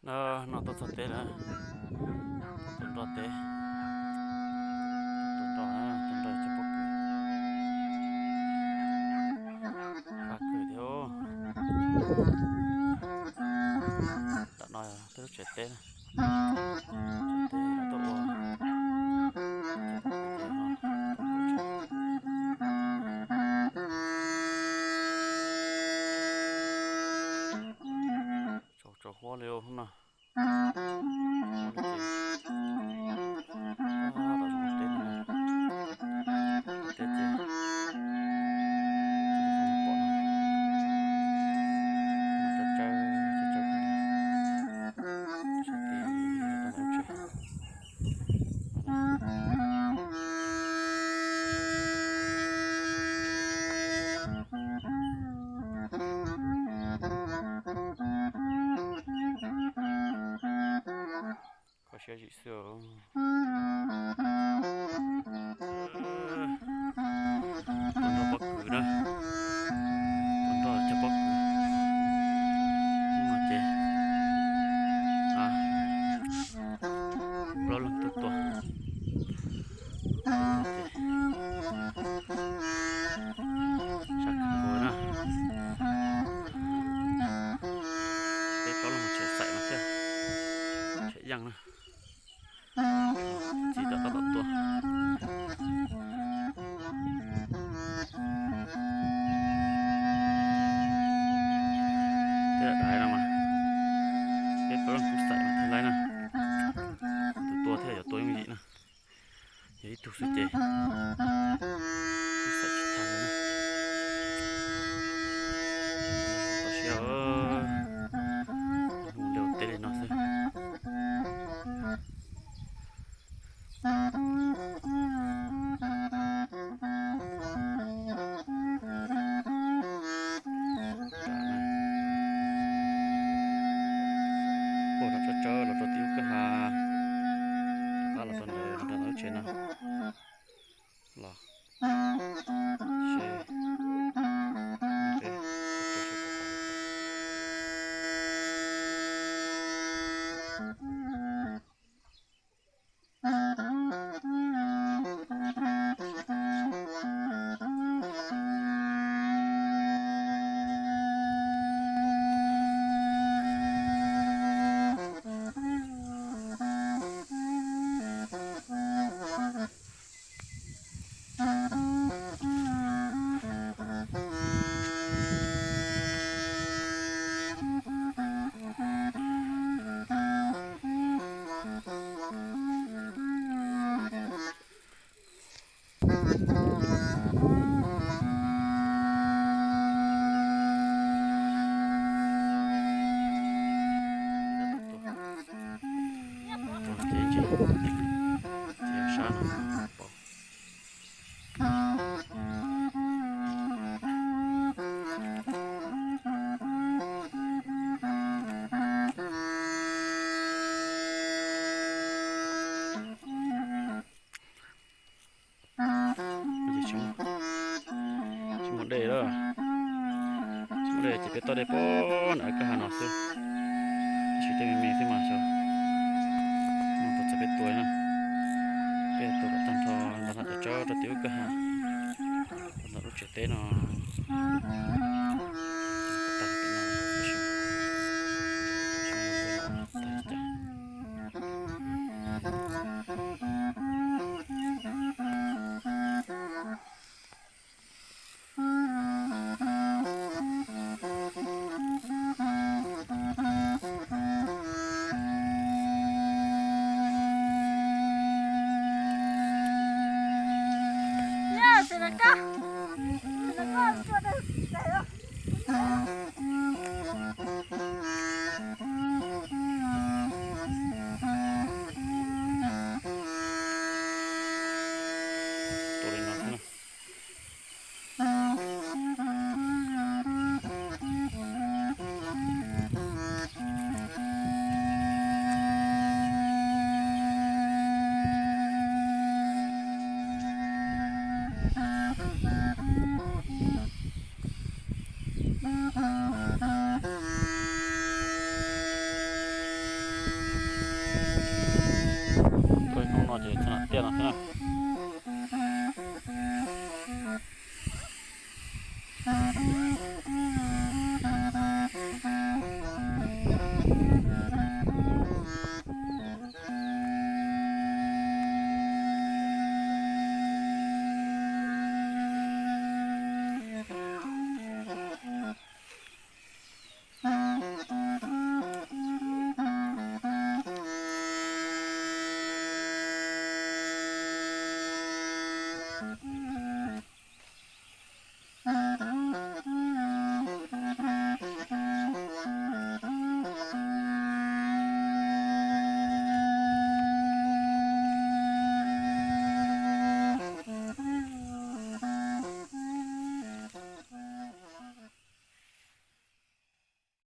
No, no tuaj txog teb lawm, tuaj nroj teb, tuaj nroj, tuaj nroj cog pob kws, fab kawg thiab. Tam no peb lub tsev teb, tsev teb tuaj ua, tsaus huab li no. Teb ces pom no, tsawb tsawb, tsawb tsawb, sab tid, kho siab zim xwb. Tuaj nroj pob kws na, tuaj nroj cog pob kws. Hnub no ces plaub leeg tuaj tua. Sab kawg nkaus na. Peb plaub leeg tshem xaim no thiab, tshem yeej na. Txiv tom tab tom tua. Tej daim no mas peb plaub leeg kuj xaim mas thiaj laib na. Tus tua thiaj yuav tua yooj yim na. Yog ib tug xwb ces kuj xaim tsis tag li na. Txaus siab, hnub ua teb li no xwb. Ua rov tsawb tsawb los rau tim ub kwj ha, rov qab los rau ntawm lub tsev no los seb peb Tuaj ces tsis, ces sab no pom. Tsis muaj dej lawm, tsis muaj dej ces peb toj dej pem nram kwj ha no xwb. Tab sis dej me me xwb mas xyov no puas txawv peb tua na. Peb tua kom tag nrho ntawm no, tsawb tsawb rau tim ub kwj ha, ntawm lub tsev teb no.